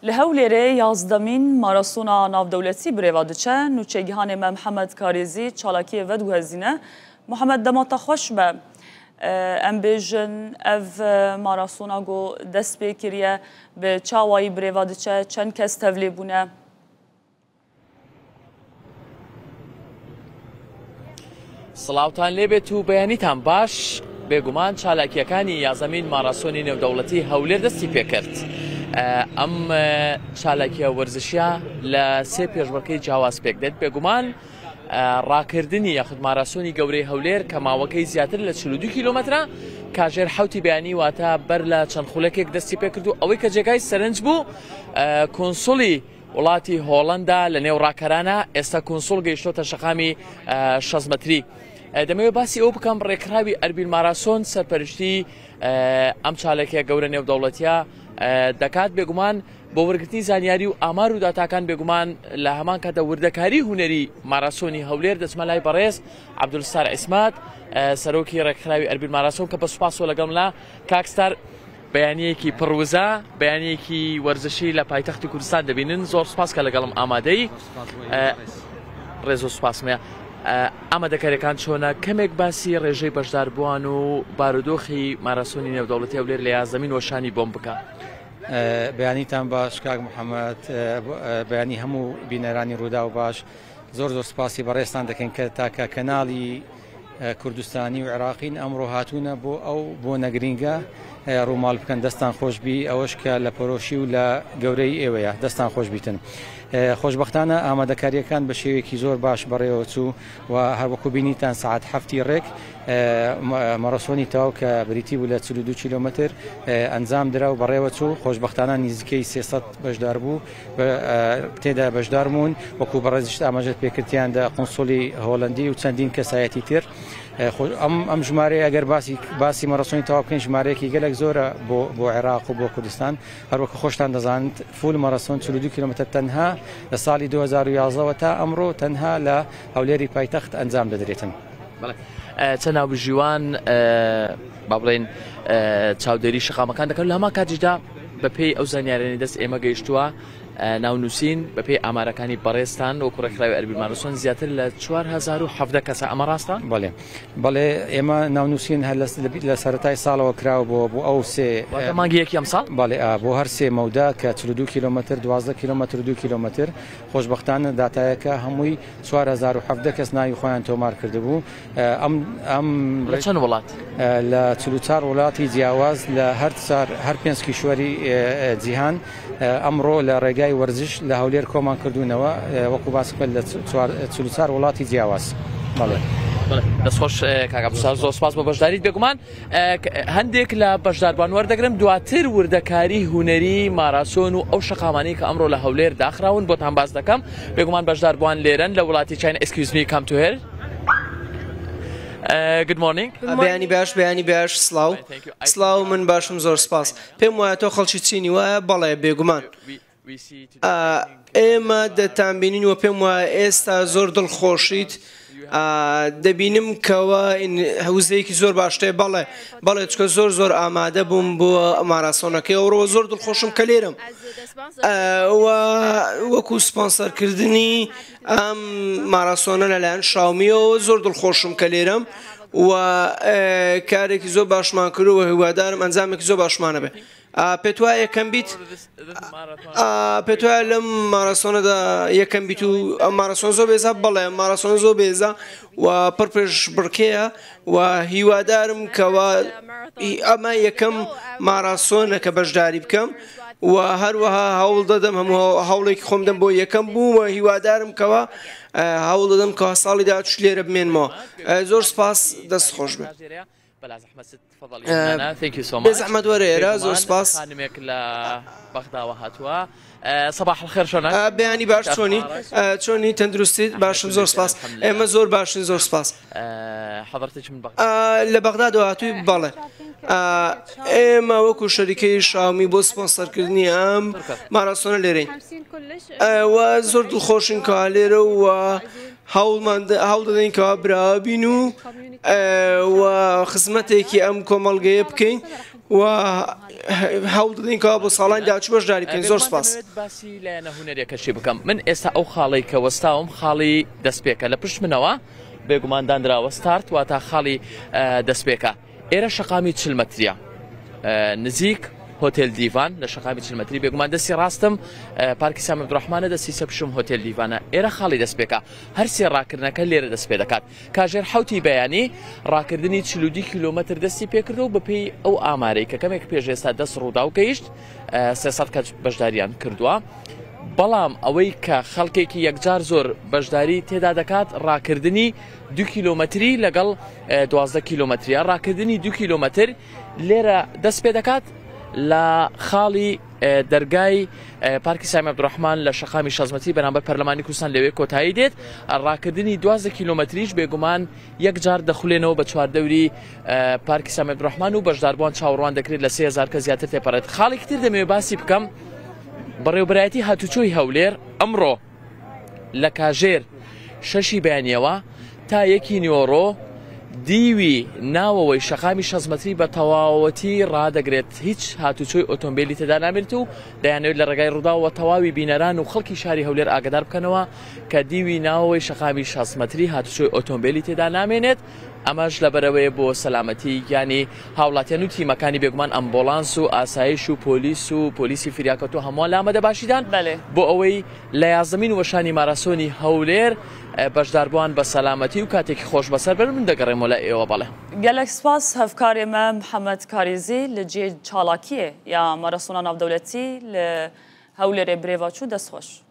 Li Hewlêrê yazdemîn marasona navdewletî birêva diçe, nûçegihanê me Mihemed Karêzî çalakiyê vediguhezîne. Mihemed dema te xweş be. Em bêjin ev marasona ku dest pê kiriye bi çawayî birêva diçe, çend kes tevlê bûne? سڵاوتان لێبێت و بەیانیتان باش بێگومان چالاکیەکانی یازەمین ماراسۆنی نێودەوڵەتی هەولێر دەستی پێکرد ئەم چالاکیە وەرزشیە لە سێ پێشبڕکەی جیاواز پێک دێت بێگومان ڕاکردنی یاخود ماراسۆنی گەورەی هەولێر کە ماوەکەی زیاتر لە 42 کیلۆمەترە کاژێر حوتی بەیانی واتە بەر لە چەند خولەکێک دەستی پێکرد و ئەوەی کە جێگای سەرنج بوو کونسوڵی وڵاتی هۆڵەندا لە نێو ڕاکەرانە، ئێستا کونسوڵ گەیشتۆتە شەقامی 60 مەتری. دەمەوێت باسی ئەو بکەم ڕێکخراوی ئەربیل ماراسۆن سەرپەرشتی ئەم چاالەکە گەورە نێودەوڵەتیە دەکات بێگومان بۆ وەرگرتنی زانیاری و ئامار و داتاکان بێگومان لە هەمان کاتە وردەکاری هوەری ماراسۆنی هەولێر دەچمە لای بەڕێز عبدولستار ئیسمات سەرۆکی ڕێکخراوی ئەربیل ماراسۆن کە بە سوپاسەوە لەگەڵم لە کاکستار بەیانییەکی پڕ وزە، بەیانییەکی وەرزشی لە پایتەختی کوردستان دەبینن، زۆر سوپاس کە لەگەڵم ئامادەی. ڕێز و سوپاسم هەیە. ئامادەکاریەکان چۆنە؟ کەمێک باسی ڕێژەی بەشداربووان و بارودۆخی ماراسۆنی نێودەوڵەتی هەولێر لە یازدەمین وەشانی بۆم بکە. بەیانیتان باش کاک محەممەد، بەیانی هەموو بینەرانی ڕووداو باش. زۆر زۆر سوپاسی بەڕێزتان دەکەین کە تاکە کەناڵی کوردستانی و عێراقین ئەمڕۆ هاتوونە بۆ ئەو بۆنە گرینگە ڕووماڵ بکەن دەستان خۆشبی ئەوەش کە لە پەرۆشی و لە گەورەی ئێوەیە دەستان خۆش بیتن. خۆشبەختانە ئامادەکاریەکان بە شێوەیەکی زۆر باش بەڕێوەچوو و هەروەکو بینیتان سەعات حەفتی ڕێک مەڕەسۆنی تەواو کە بریتی بوو لە 42 کیلۆمەتر ئەنجام درا و بەڕێوەچوو خۆشبەختانە نزیکەی 300 بەشدار بوو تێدا بەشدار بوون، وەکو بەڕێزیشت ئاماژەت پێکرد تیاندا قونسوڵی هۆڵەندی و چەندین کەسایەتی تر. ئەم ژمارەیە ئەگەر باسی باسی مەرەسۆنی تەواو بکەین ژمارەیەکی گەلێک زۆرە بۆ بۆ عێراق و بۆ کوردستان. هەروەکو خۆشتان دەزانن full مەرەسۆن 42 کیلۆمەتر تەنها لە ساڵی 2011ەوە تا ئەمڕۆ تەنها لە هەولێری پایتەخت ئەنجام دەدرێتن. چەند ناوبژیوان با بڵێین چاودێری شەقامەکان دەکەن لە هەمان کاتیشدا بەپێی ئەو زانیارانەی دەست ئێمە گەیشتووە ناونووسین بەپێی ئامارەکانی بەڕێزتان وەکو ڕێکخراوی ئەربیل ماراسۆن زیاتر لە 4017 کەسە ئەمە ڕاستە؟ بەڵێ بەڵێ ئێمە ناونووسین هەر لە سەرەتای ساڵەوە کراوە بۆ بۆ ئەو سێ واتە مانگی یەکی ئەمساڵ؟ بەڵێ بۆ هەر سێ مەودا کە 42 کیلۆمەتر 12 کیلۆمەتر و 2 کیلۆمەتر خۆشبەختانە داتایەکە هەمووی 4017 کەس ناوی خۆیان تۆمار کردبوو ئەم ئەم لە چەند وڵات؟ لە 44 وڵاتی جیاواز لە هەر چار هەر پێنج کیشوەری جیهان ئەمڕۆ لە ڕێگای وەرزش لە هەولێر کۆمان کردوونەوە وەکو باس کرد لە 44 وڵاتی جیاواز. بەڵێ. دەستخۆش کاک عەبدولستار زۆر سپاس بۆ بەشداریت بێگومان هەندێک لە بەشداربووان وەردەگرم دواتر وردەکاری هونەری ماراسۆن و ئەو شەقامانەی کە ئەمڕۆ لە هەولێر داخراون بۆتان باس دەکەم بێگومان بەشداربووان لێرەن لە وڵاتی چین excuse me come to here Good morning. بەیانی باش بەیانی باش سڵاو سڵاو من باشم زۆر سپاس پێم وایە تۆ خەڵکی چینی وایە بەڵێ بێگومان ئێمە دەتانبینین و پێم وایە ئێستا زۆر دڵخۆشیت دەبینم کەوا وزەیەکی زۆر باشتێ بەڵێ بەڵێ چکە زۆر زۆر ئامادە بووم بۆ ماراسۆنەکەی ئەوڕۆ زۆر دڵخۆشم کە لێرم وەکو سپۆنسەرکردنی ئەم ماراسۆنە لەلایەن شاومیەوە زۆر دڵخۆشم کە لێرەم و کارێکی زۆر باشمان کرد و هیوادارم ئەنجامێکی زۆر باشمانە بێ. پێت وایە یەکەم بیت؟ پێت وایە لەم ماراسۆنەدا یەکەم بیت و ئەم ماراسۆن زۆر بێزە؟ بەڵێ ئەم ماراسۆن زۆر بێزە و پڕ پێشبڕکێیە و هیوادارم کەوا ئەمە یەکەم ماراسۆنە کە بەشداری بکەم و هەروەها هەوڵ دەدەم هەموو هەوڵێکی خۆم دەم بۆ یەکەم بووم و هیوادارم کەوا هەوڵ دەدەم کەوا ساڵی داهاتووش لێرە بمێنمەوە. زۆر سپاس دەست خۆش بێت. بێزەحمەت وەرە ئێرە زۆر سپاس. خانمێک لە بەغداوە هاتووە صباح الخير شلونك؟ بەیانی باش چۆنی چۆنی تەندروستیت باشم زۆر سپاس ئێمە زۆر باشین زۆر سپاس حضرتك من بغداد لە بەغدادەوە هاتووی بەڵێ ئێمە وەکو شەریکەی شاومی بۆ سپۆنسەرکردنی ئەم ماراسۆنە لێرەین و زۆر دڵخۆشین کە لێرە و هەوڵمان هەوڵ دەدەین کەوا براوە بین و و خزمەتێکی ئەم کۆمەڵگەیە بکەین. و هەوڵ دەدەین کەوا بۆ ساڵانی داهاتوو بەشداری بکەین. زۆر بێگومان سوپاس. دەمەوێت باسی لایەنە هونەریەکەشی بکەم. من ئێستا ئەو خاڵەی کە وەستاوم خاڵی دەستپێکە لە پشت منەوە بێگومان دانراوە ستارت واتە خاڵی دەستپێکە. ئێرە شەقامی 40 مەتریە نزیک هۆتێل دیڤان لە شەقامی 40 مەتری بێگومان دەستی ڕاستم پارکی سام عەبدولڕەحمانە دەستی چەپشم هۆتێل دیڤانە ئێرە خاڵی دەستپێکە هەرسێ ڕاکردنەکە لێرە دەست پێ دەکات کاژێر حوتی بەیانی ڕاکردنی 42 کیلۆمەتر دەستی پێکردو و بەپێی ئەو ئامارەی کە کەمێک پێش ئێستا دەست ڕووداو گەیشت 300 کەس بەشداریان کردووە بەڵام ئەوەی کە خەڵکێکی یەکجار زۆر بەشداری تێدا دەکات ڕاکردنی دوو کیلۆمەتری لەگەڵ 12 کیلۆمەتریە ڕاکردنی دوو کیلۆمەتر لێرە دەست پێ دەکات لە خاڵی دەرگای پارکی سامی عبدالرحمن لە شەقامی شەزمەتی بەرامبەر پەرلەمانی کوردستان لەوێ کۆتایی دێت ڕاکردنی 12 کیلۆمەتریش بێگومان یەکجار دەخولێنەوە بە چواردەوری پارکی سامی عبدالرحمن و بەشداربووان چاوەڕوان دەکرێت لە 3000 کە زیاتر تێپەڕێت خاڵێکی تر دەمەوێت باسی بکەم بەڕێوبەرایەتی هاتوچۆی هەولێر ئەمڕۆ لە کاژێر شەشی بەیانیەوە تا یەکی نیوەڕۆ دیوی ناوەوەی شەقامی 60 مەتری بە تەواوەتی ڕادەگرێت هیچ هاتوچۆی ئۆتۆمبیلی تێدا نامێنێت و دەیانەوێت لە ڕێگای ڕووداوەوە تەواوی بینەران و خەڵکی شاری هەولێر ئاگدار بکەنەوە کە دیوی ناوەوەی شەقامی 60 مەتری هاتوچۆی ئۆتۆمبیلی تێدا نامێنێت ئەمەش لەبەرئەوەیە بۆ سەلامەتی گیانی هاوڵاتیان و تیمەکانی بێگومان ئەمبۆڵانس و ئاسایش و پۆلیس و پۆلیسی فریاکەوتوو هەمووان لە ئامادەباشیدان بۆ ئەوەی لە یازدەمین وەشانی ماراسۆنی هەولێر بەشداربووان بە سەلامەتی و کاتێکی خۆش بەسەر بەرن من دەگەڕێمەوە لای ئێوە بەڵێ. گەلەک سپاس هەڤکارێ me Mihemed Karêzî li cihê çalakiyê ya Marasona Navdewletî li Hewlêrê birêva çû dest xweş.